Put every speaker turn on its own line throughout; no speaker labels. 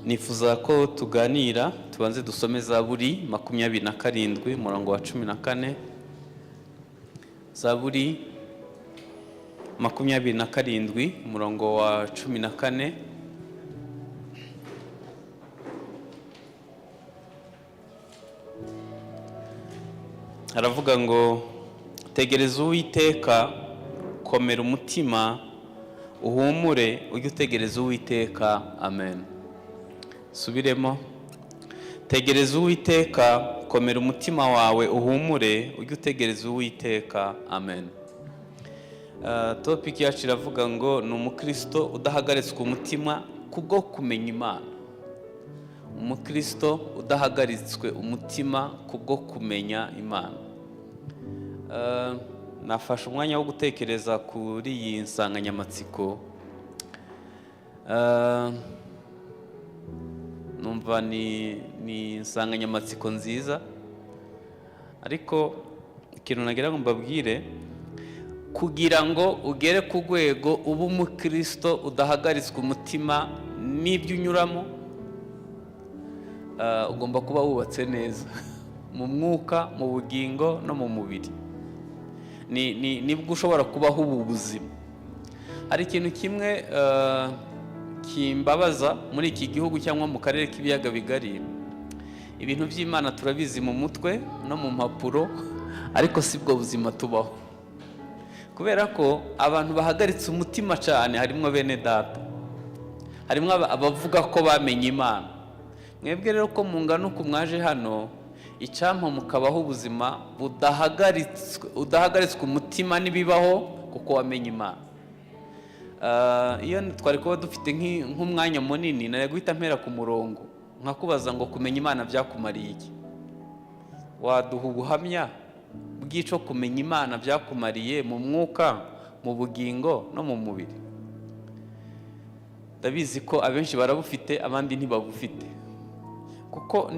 Nifuza ko tuganira. Tubanze dusome Zaburi 27, umurongo wa 14. Zaburi 27, umurongo wa 14. Aravuga ngo: "Tegereza Uwiteka, komera umutima, uhumure, ujye utegereza Uwiteka." Amen. Subiremo: tegereza Uwiteka, komera umutima wawe, uhumure, ujye utegereza Uwiteka. Amen. Topic yacu iravuga ngo ni umukristo udahagaritswe umutima kubwo kumenya Imana. Umukristo udahagaritswe umutima kubwo kumenya Imana. Nafashe umwanya wo gutekereza kuri iyi nsanganyamatsiko, numva ni insanganyamatsiko nziza. Ariko ikintu nagira ngo mbabwire, kugira ngo ugere ku rwego uba umukristo udahagaritswe umutima n'ibyo unyuramo, ugomba kuba wubatse neza mu mwuka, mu bugingo no mu mubiri. Nibwo ushobora kubaho ubu buzima. Hari ikintu kimwe kimbabaza muri iki gihugu cyangwa mu karere k'Ibiyaga Bigari: ibintu by'Imana turabizi mu mutwe no mu mpapuro, ariko si bwo buzima tubaho, kubera ko abantu bahagaritse umutima cyane harimo bene data, harimo abavuga ko bamenye Imana. Mwebwe rero ko mungana uku mwaje hano, icyampa mukabaho ubuzima udahagaritswe umutima n'ibibaho, kuko wamenye Imana. Iyo twari kuba dufite nk'umwanya munini, nari guhita mpera ku murongo nkakubaza ngo: "Kumenya Imana byakumariye iki? Waduha ubuhamya bw'icyo kumenya Imana byakumariye mu mwuka, mu bugingo no mu mubiri?" Ndabizi ko abenshi barabufite, abandi ntibabufite, kuko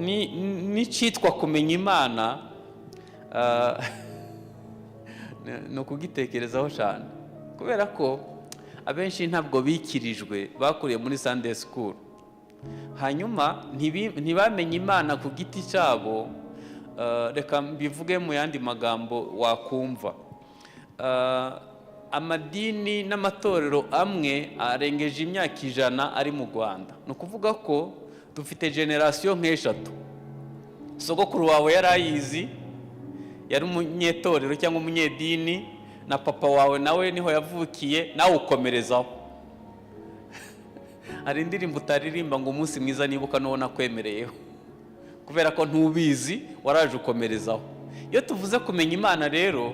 n'icyitwa kumenya Imana ni ukugitekerezaho cyane, kubera ko abenshi ntabwo bikirijwe, bakuriye muri Sunday school, hanyuma ntibamenye Imana ku giti cyabo. Reka mbivuge mu yandi magambo wakumva. Amadini n'amatorero amwe arengeje imyaka 100 ari mu Rwanda. Ni ukuvuga ko dufite génération nk'eshatu. Sogokuru wawe yari ayizi, yari umunyetorero cyangwa umunyedini, na papa wawe nawe niho yavukiye, nawe ukomerezaho. Hari indirimbo utaririmba ngo "Umunsi mwiza nibuka n'uwo nakwemereyeho", kubera ko ntubizi, waraje ukomerezaho. Iyo tuvuze kumenya Imana rero,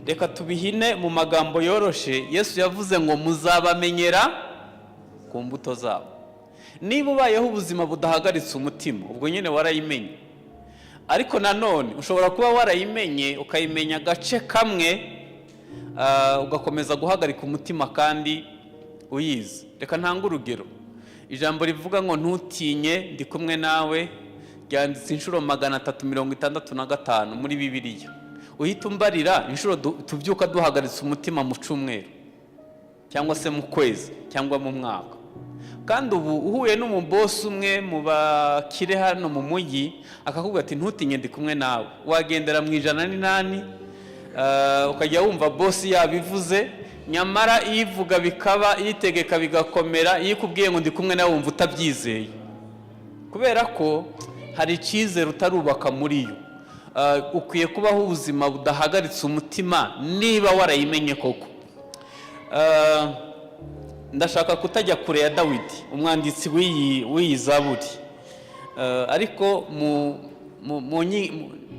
reka tubihine mu magambo yoroshe. Yesu yavuze ngo: "Muzabamenyera ku mbuto zabo." Niba ubayeho ubuzima budahagaritse umutima, ubwo nyine warayimenye. Ariko nanone ushobora kuba warayimenye, ukayimenya agace kamwe, ugakomeza guhagarika umutima kandi uyizi. Reka ntange urugero. Ijambo rivuga ngo "Ntutinye, ndi kumwe nawe" ryanditse inshuro 365 muri Bibiliya. Uhita umbarira inshuro tubyuka duhagaritse umutima mu cyumweru, cyangwa se mu kwezi, cyangwa mu mwaka. Kandi ubu uhuye n'umubosi umwe mu bakire hano mu mujyi, akakubwira ati: "Ntutinye, ndi kumwe nawe", wagendera mu 108, ukajya wumva bosi yabivuze. Nyamara ivuga bikaba, itegeka bigakomera, iyo ikubwiye ngo "Ndi kumwe nawe", wumva utabyizeye, kubera ko hari icyizere utarubaka muri yo. Ukwiye kubaho ubuzima budahagaritse umutima niba warayimenye koko. Ndashaka kutajya kure ya Dawidi, umwanditsi w'iyi zaburi. Ariko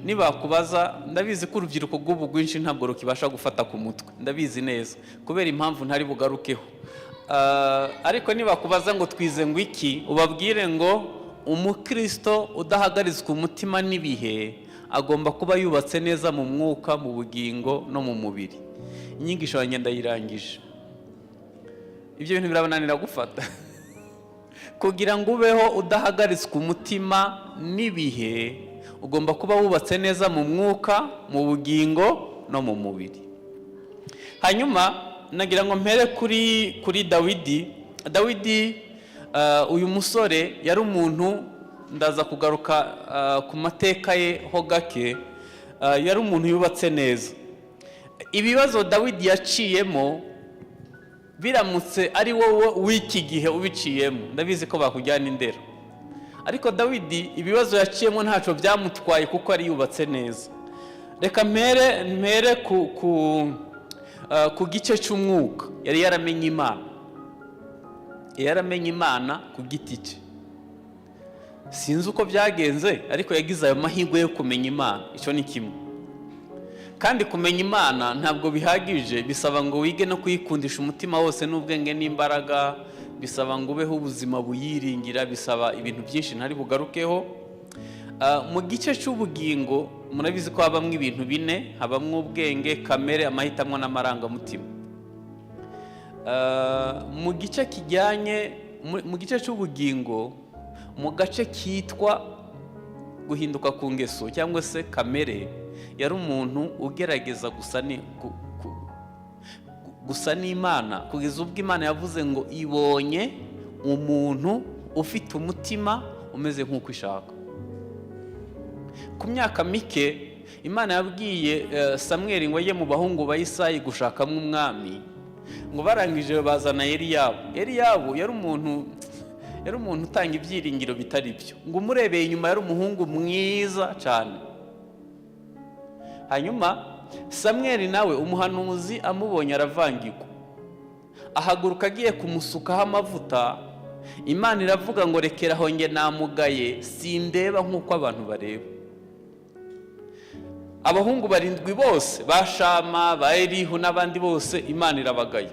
nibakubaza, ndabizi ko urubyiruko rw'ubu rwinshi ntabwo rukibasha gufata ku mutwe, ndabizi neza, kubera impamvu ntari bugarukeho. Ariko nibakubaza ngo "Twize ngo iki?", ubabwire ngo umukristo udahagaritswe umutima n'ibihe agomba kuba yubatse neza mu mwuka, mu bugingo no mu mubiri. Inyigisho yanjye ndayirangije. Ibyo bintu birabananira gufata. Kugira ngo ubeho udahagaritswe umutima n'ibihe, ugomba kuba wubatse neza mu mwuka, mu bugingo no mu mubiri. Hanyuma nagira ngo mpere kuri Dawidi. Dawidi Uyu musore yari umuntu, ndaza kugaruka ku mateka ye ho gake, yari umuntu yubatse neza. Ibibazo Dawidi yaciyemo, biramutse ari wowe w'iki gihe ubiciyemo, ndabizi ko bakujyana indera. Ariko Dawidi ibibazo yaciyemo ntacyo byamutwaye, kuko yari yubatse neza. Reka mpere ku gice cy'umwuka. Yari yaramenye Imana, yaramenye Imana ku giti cye. Sinzi uko byagenze, ariko yagize ayo mahirwe yo kumenya Imana. Icyo ni kimwe. Kandi kumenya Imana ntabwo bihagije, bisaba ngo wige no kuyikundisha umutima wose n'ubwenge n'imbaraga, bisaba ngo ubeho ubuzima buyiringira, bisaba ibintu byinshi ntari bugarukeho. Mu gice cy'ubugingo murabizi ko habamo ibintu bine: habamo ubwenge, kamere, amahitamo n'amarangamutima. Mu gice kijyanye mu gice cy'ubugingo, mu gace kitwa guhinduka ku ngeso cyangwa se kamere, yari umuntu ugerageza gusa n'Imana, kugeza ubwo Imana yavuze ngo ibonye umuntu ufite umutima umeze nk'uko ishaka. Ku myaka mike, Imana yabwiye Samweri ngo ajye mu bahungu ba Isayi gushakamo umwami. Ngo barangije bazana Eliyabu. Eliyabu yari umuntu utanga ibyiringiro bitari byo. Ngo umurebeye inyuma yari umuhungu mwiza cyane. Hanyuma Samweri nawe umuhanuzi amubonye aravangirwa, ahaguruka agiye kumusukaho amavuta. Imana iravuga ngo: "Rekera aho, nge namugaye, sindeba nk'uko abantu bareba." Abahungu barindwi bose ba Shama, ba Elihu n'abandi bose, Imana irabagaye.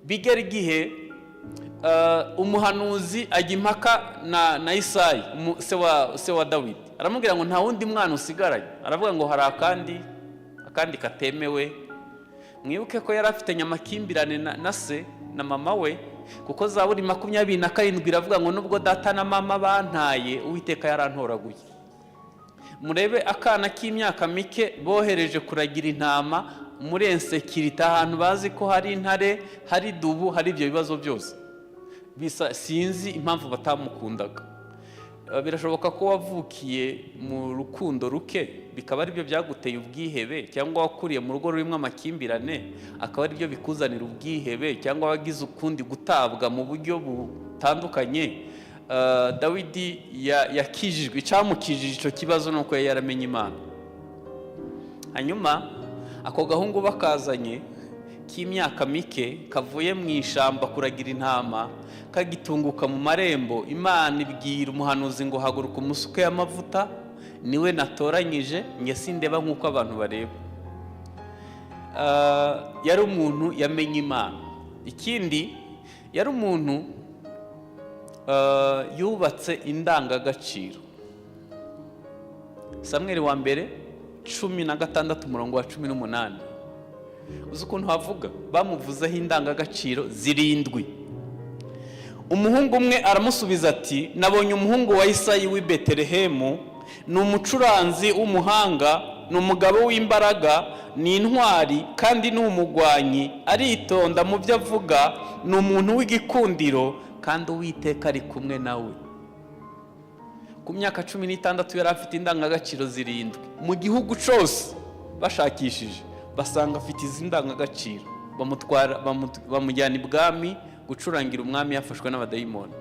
Bigera igihe umuhanuzi ajya impaka na Isayi, se wa Dawidi, aramubwira ngo: "Nta wundi mwana usigaranye?" Aravuga ngo: "Hari akandi katemewe." Mwibuke ko yari afitanye amakimbirane na se na mama we, kuko Zaburi 27 iravuga ngo: "Nubwo data na mama bantaye, Uwiteka yarantoraguye." Murebe akana k'imyaka mike bohereje kuragira intama muri insécurité, ahantu bazi ko hari intare, hari dubu, hari ibyo bibazo byose. Bisa sinzi impamvu batamukundaga. Birashoboka ko wavukiye mu rukundo ruke, bikaba aribyo byaguteye ubwihebe, cyangwa wakuriye mu rugo rurimo amakimbirane, akaba aribyo bikuzanira ubwihebe, cyangwa wagize ukundi gutabwa mu buryo butandukanye. Dawidi yakijijwe, icyamukijije icyo kibazo ni uko yari yaramenye Imana. Hanyuma ako gahungu bakazanye k'imyaka mike kavuye mu ishyamba kuragira intama, kagitunguka mu marembo, Imana ibwira umuhanuzi ngo: "Haguruka umusuke y'amavuta, niwe natoranyije, njye sindeba nk'uko abantu bareba." Yari umuntu yamenye Imana. Ikindi, yari umuntu yubatse indangagaciro. Samweri wa mbere 16, umurongo wa 18, uzi ukuntu havuga? Bamuvuzeho indangagaciro zirindwi. Umuhungu umwe aramusubiza ati: "Nabonye umuhungu wa Isayi w'i Betelehemu, ni umucuranzi w'umuhanga, ni umugabo w'imbaraga, ni intwari kandi ni umugwanyi, aritonda mu byo avuga, ni umuntu w'igikundiro, kandi Uwiteka ari kumwe nawe." Ku myaka 16 yari afite indangagaciro zirindwi. Mu gihugu cyose bashakishije basanga afite izi ndangagaciro, bamutwara, bamujyana ibwami gucurangira umwami, yafashwe n'abadayimoni.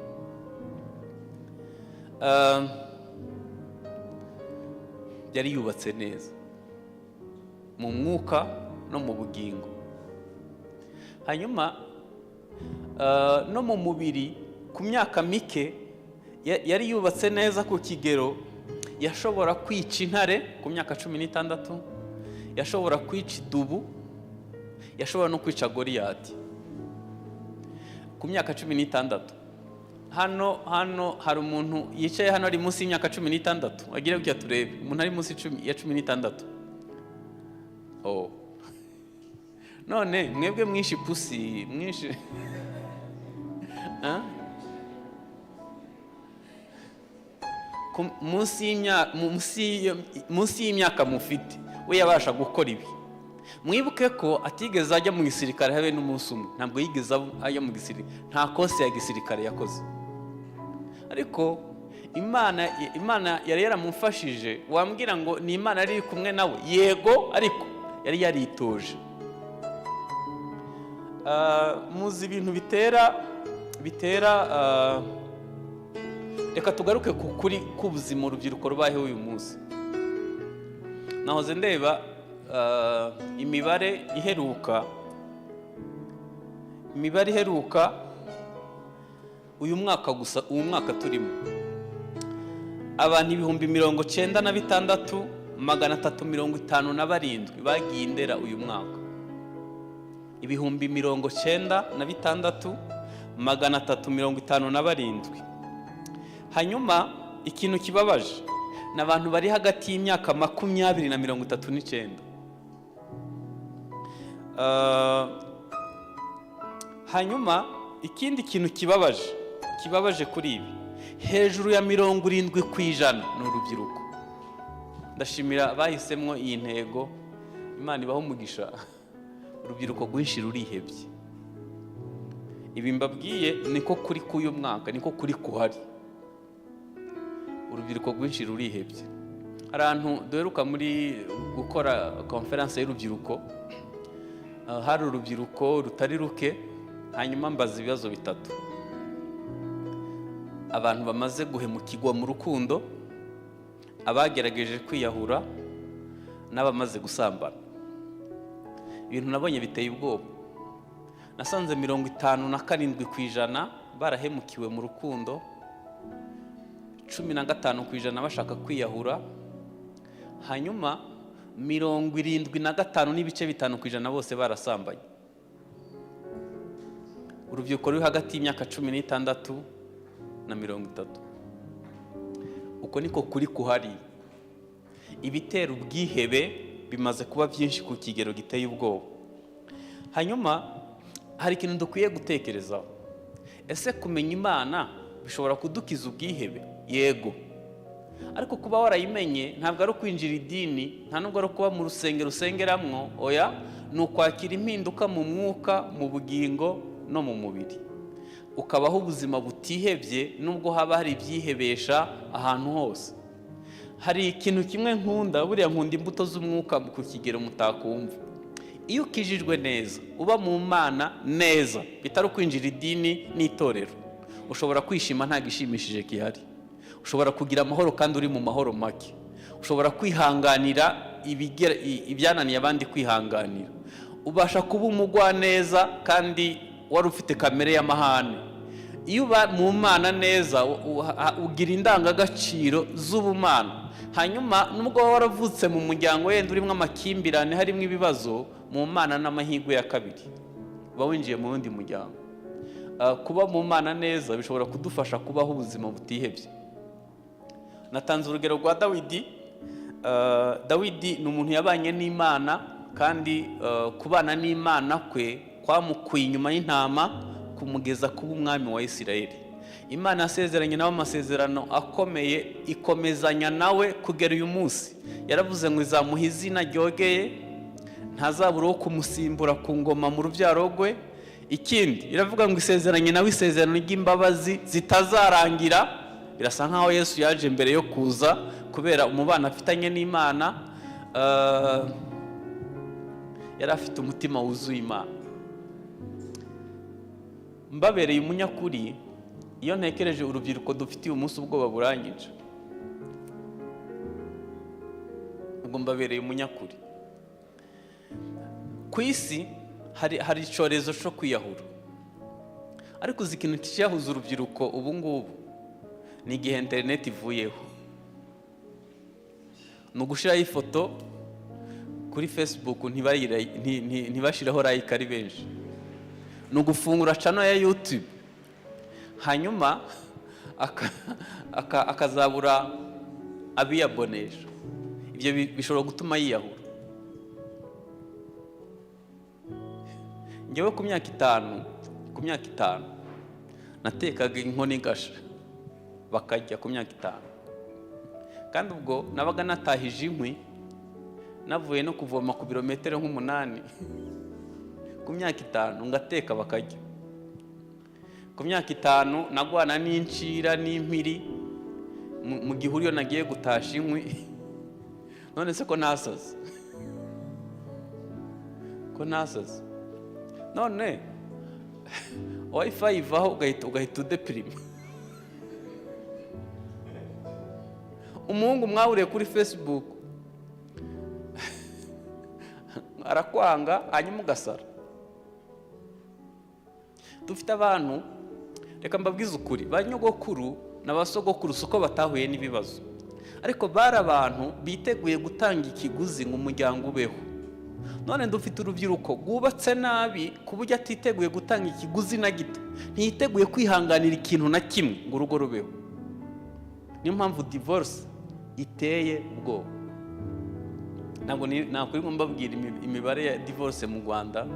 Yari yubatse neza mu mwuka no mu bugingo. Hanyuma no mu mubiri, ku myaka mike yari yubatse neza ku kigero yashobora kwica intare. Ku myaka 16 yashobora kwica idubu, yashobora no kwica Goriyati ku myaka 16. Hano hari umuntu yicaye hano ari munsi y'imyaka 16? Agire gutya turebe umuntu ari munsi ya 16. Oh. None mwebwe mwishe ipusi, mwishe? Ah? Munsi y'imyaka mufite, we yabasha gukora ibi. Mwibuke ko atigeze ajya mu gisirikare habe n'umunsi umwe. Ntabwo yigeze ajya mu gisirikare, nta course ya gisirikare yakoze. Ariko Imana yari yaramufashije. Wambwira ngo ni Imana yari iri kumwe nawe? Yego, ariko yari yaritoje. Muzi ibintu bitera. Reka tugaruke ku kuri k'ubuzima urubyiruko rubayeho uyu munsi. Nahoze ndeba imibare iheruka uyu mwaka gusa, uyu mwaka turimo, abantu 96,357 bagiye Indera uyu mwaka. 96,357. Hanyuma ikintu kibabaje ni abantu bari hagati y'imyaka 20 na 39. Hanyuma ikindi kintu kibabaje kuri ibi, hejuru ya 70% ni urubyiruko. Ndashimira abahisemo iyi ntego, Imana ibaha umugisha. Urubyiruko rwinshi rurihebye. Ibi mbabwiye niko kuri k'uyu mwaka, niko kuri kuhari. Urubyiruko rwinshi rurihebye. Hari ahantu duheruka muri gukora conférence y'urubyiruko, hari urubyiruko rutari ruke. Hanyuma mbaza ibibazo bitatu: abantu bamaze guhemukirwa mu rukundo, abagerageje kwiyahura n'abamaze gusambana. Ibintu nabonye biteye ubwoba. Nasanze 57% barahemukiwe mu rukundo, 15% bashaka kwiyahura, hanyuma 75.5% bose barasambanye. Urubyiruko ruri hagati y'imyaka 16 na 30. Uko niko kuri kuhari. Ibitera ubwihebe bimaze kuba byinshi ku kigero giteye ubwoba. Hanyuma hari ikintu dukwiye gutekerezaho: ese kumenya Imana bishobora kudukiza ubwihebe? Yego, ariko kuba warayimenye ntabwo ari ukwinjira idini, nta nubwo ari ukuba mu rusengero usengeramwo. Oya, ni ukwakira impinduka mu mwuka, mu bugingo no mu mubiri, ukabaho ubuzima butihebye nubwo haba hari ibyihebesha ahantu hose. Hari ikintu kimwe nkunda buriya, nkunda imbuto z'umwuka ku kigero mutakumva. Iyo ukijijwe neza, uba mu Mana neza, bitari ukwinjira idini n'itorero, ushobora kwishima nta gishimishije gihari, ushobora kugira amahoro kandi uri mu mahoro make, ushobora kwihanganira ibyananiye abandi kwihanganira, ubasha kuba umugwaneza kandi wari ufite kamere y'amahane. Iyo uba mu Mana neza, ugira indangagaciro z'ubumana. Hanyuma nubwo waba waravutse mu muryango wenda urimo amakimbirane, harimo ibibazo, mu Mana n'amahirwe ya kabiri, uba winjiye mu wundi muryango. Kuba mu Mana neza bishobora kudufasha kubaho ubuzima butihebye. Natanze urugero rwa Dawidi. Dawidi ni umuntu yabanye n'Imana, kandi kubana n'Imana kwe kwamukuye inyuma y'intama kumugeza kuba umwami wa Isirayeli. Imana yasezeranye nawe amasezerano akomeye, ikomezanya nawe kugera uyu munsi. Yaravuze ngo izamuha izina ryogeye, ntazabura uwo kumusimbura ku ngoma mu rubyaro rwe. Ikindi, iravuga ngo isezeranye nawe isezerano ry'imbabazi zitazarangira. Birasa nkaho Yesu yaje mbere yo kuza kubera umubano afitanye n'Imana. Yari afite umutima wuzuye Imana. Mbabereye umunyakuri, iyo ntekereje urubyiruko dufitiye umunsi, ubwoba buranyica. Ubwo mbabereye umunyakuri. Ku isi hari icyorezo cyo kwiyahura, ariko uzi ikintu kiyahuza urubyiruko ubu ngubu? Ni igihe interineti ivuyeho, ni ugushyiraho ifoto kuri Facebook ntibashyireho like ari benshi, ni ugufungura channel ya YouTube, hanyuma akazabura abiyabonesha. Ibyo bishobora gutuma yiyahura. Ngewe ku myaka 5 natekaga inkono igasha bakajya, ku myaka 5. Kandi ubwo nabaga natahije inkwi. Navuye no kuvoma ku birometero nk'umunani ku myaka 5, ngateka bakarya. Ku myaka 5 nagwana n'incira n'impiri mu gihuru iyo nagiye gutasha inkwi. None se ko ntasaze, ko ntasaze? None WiFi ivaho ugahita udepirima. Umuhungu mwahuriye kuri Facebook arakwanga, hanyuma ugasara. Dufite abantu, reka mbabwize ukuri, ba nyogokuru na ba sogokuru si uko batahuye n'ibibazo, ariko bari abantu biteguye gutanga ikiguzi ngo umuryango ubeho. None dufite urubyiruko rwubatse nabi ku buryo atiteguye gutanga ikiguzi na gito, ntiyiteguye kwihanganira ikintu na kimwe ngo urugo rubeho. Niyo mpamvu divorce iteye ubwoba. Ntabwo nakwirwa mbabwira imibare ya divorce mu Rwanda,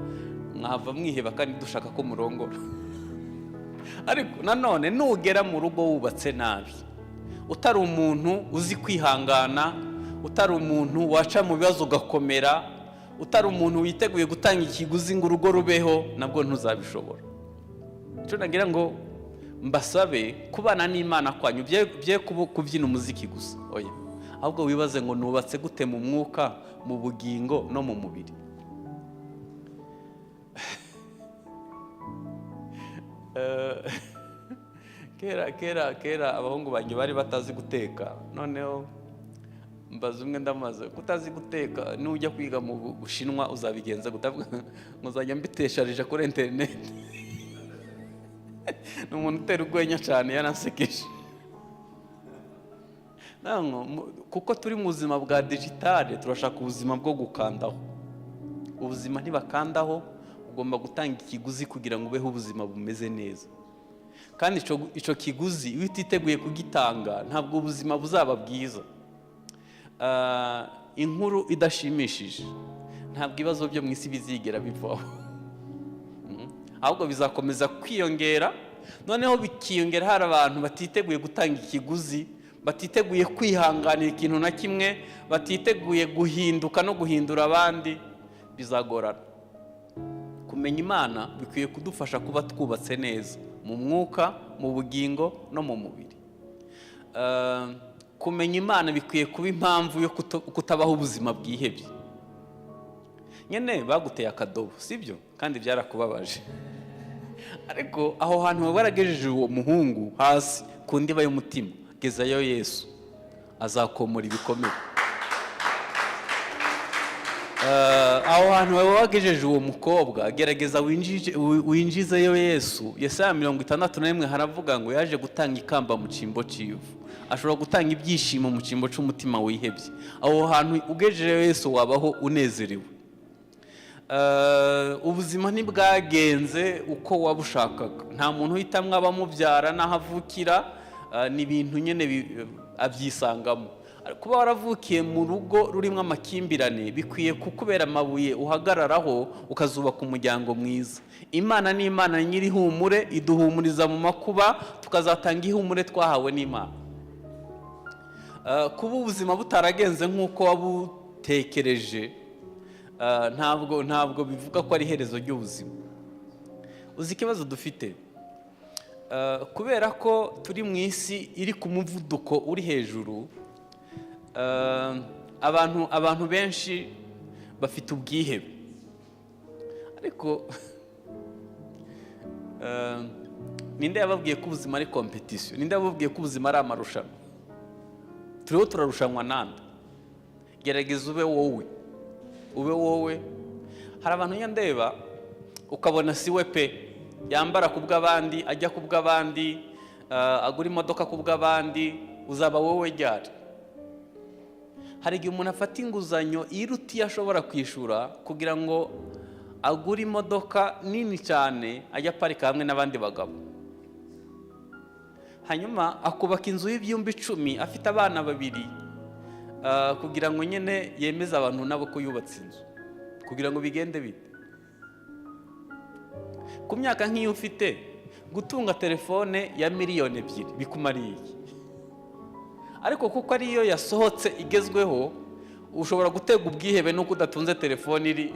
mwava mwiheba kandi dushaka ko murongora. Ariko nanone nugera mu rugo wubatse nabi, utari umuntu uzi kwihangana, utari umuntu waca mu bibazo ugakomera, utari umuntu witeguye gutanga ikiguzi ngo urugo rubeho, nabwo ntuzabishobora. Icyo nagira ngo mbasabe, kubana n'Imana kwanyu bye kubyina umuziki gusa, oya, ahubwo wibaze ngo nubatse gute mu mwuka, mu bugingo no mu mubiri. Kera kera kera abahungu banjye bari batazi guteka. Noneho mbaza umwe, ndamaze kutazi guteka, nujya kwiga mu Bushinwa uzabigenza gute? Avuga ngo nzajya mbitesharija kuri interineti. Ni umuntu utera urwenya cyane, yaransekeje. Ntabwo kuko turi mu buzima bwa digitale, turashaka ubuzima bwo gukandaho. Ubuzima ntibakandaho, ugomba gutanga ikiguzi kugira ngo ubeho ubuzima bumeze neza. Kandi ico kiguzi iyo utiteguye kugitanga, ntabwo ubuzima buzaba bwiza. Inkuru idashimishije, ntabwo ibibazo byo mu isi bizigera bivaho, ahubwo bizakomeza kwiyongera. Noneho bikiyongera hari abantu batiteguye gutanga ikiguzi, batiteguye kwihanganira ikintu na kimwe, batiteguye guhinduka no guhindura abandi, bizagorana. Kumenya Imana bikwiye kudufasha kuba twubatse neza mu mwuka, mu bugingo no mu mubiri. Kumenya Imana bikwiye kuba impamvu yo kutabaho ubuzima bwihebye. Nyine baguteye akadobo, sibyo? Kandi byarakubabaje, ariko aho hantu baba baragejeje uwo muhungu hasi ku ndiba y'umutima, gezayo Yesu, azakomora ibikomere. Aho hantu baba bagejeje uwo mukobwa, gerageza winjizeyo Yesu. Yesaya 61 haravuga ngo yaje gutanga ikamba mu cyimbo cy'ivu, ashobora gutanga ibyishimo mu cyimbo cy'umutima wihebye. Aho hantu ugejejeyo Yesu, wabaho unezerewe. Ubuzima ntibwagenze uko wabushakaga, nta muntu uhitamwo abamubyara n'aho avukira, ni ibintu nyine abyisangamo. Kuba waravukiye mu rugo rurimo amakimbirane bikwiye kukubera amabuye uhagararaho ukazubaka umuryango mwiza. Imana ni Imana nyir'ihumure, iduhumuriza mu makuba, tukazatanga ihumure twahawe n'Imana. Kuba ubuzima butaragenze nk'uko wabutekereje, ntabwo bivuga ko ari iherezo ry'ubuzima. Uzi ikibazo dufite? Kubera ko turi mu isi iri ku muvuduko uri hejuru, abantu benshi bafite ubwihebe. Ariko ninde yababwiye ko ubuzima ari compétition? Ninde yababwiye ko ubuzima ari amarushanwa? Turiho turarushanwa nande? Gerageza ube wowe, ube wowe. Hari abantu njya ndeba ukabona si we pe, yambara ku bw'abandi, ajya ku bw'abandi, agura imodoka ku bw'abandi. Uzaba wowe ryari? Hari igihe umuntu afata inguzanyo iruta iyo ashobora kwishyura kugira ngo agure imodoka nini cyane, ajya aparika hamwe n'abandi bagabo. Hanyuma akubaka inzu y'ibyumba 10 afite abana babiri, kugira ngo nyine yemeze abantu nabo ko yubatse inzu. Kugira ngo bigende bite? Ku myaka nk'iyo ufite, gutunga telefone ya miliyoni 2 bikumariye iki? Ariko kuko ariyo yasohotse igezweho, Ushobora gutega ubwihebe nuko udatunze telefone iri,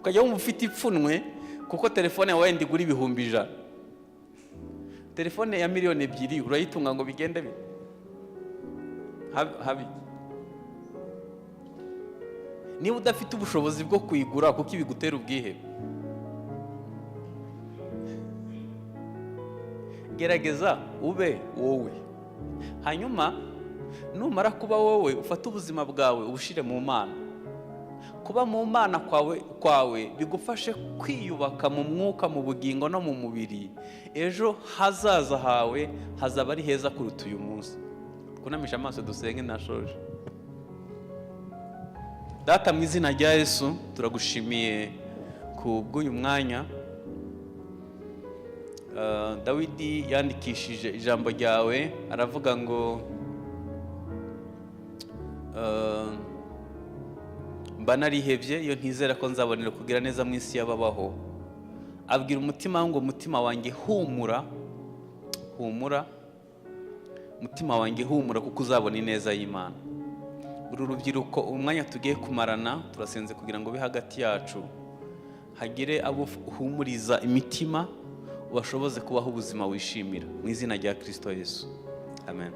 ukajya wumva ufite ipfunwe kuko telefone yawe wenda igura 100,000. Telefone ya 2 miliyoni urayitunga ngo bigende bite? Habi niba udafite ubushobozi bwo kuyigura, kuko ibigutera ubwihebe. Gerageza ube wowe, hanyuma numara kuba wowe, ufate ubuzima bwawe ubushire mu Mana. Kuba mu Mana kwawe bigufashe kwiyubaka mu mwuka, mu bugingo no mu mubiri. Ejo hazaza hawe hazaba ari heza kuruta uyu munsi. Twunamishe amaso dusenge, nashoje. Data, mu izina rya Yesu, turagushimiye ku bw'uyu mwanya. Dawidi yandikishije ijambo ryawe, aravuga ngo "Mba narihebye iyo ntizera ko nzabonera kugira neza mu isi y'ababaho." Abwira umutima we ngo: "Umutima wanjye, humura, humura, umutima wanjye, humura, kuko uzabona ineza y'Imana." Uru rubyiruko, umwanya tugiye kumarana, turasenze kugira ngo ube hagati yacu, hagire abo uhumuriza imitima, ubashoboze kubaho ubuzima wishimira, mu izina rya Kirisito Yesu, amen.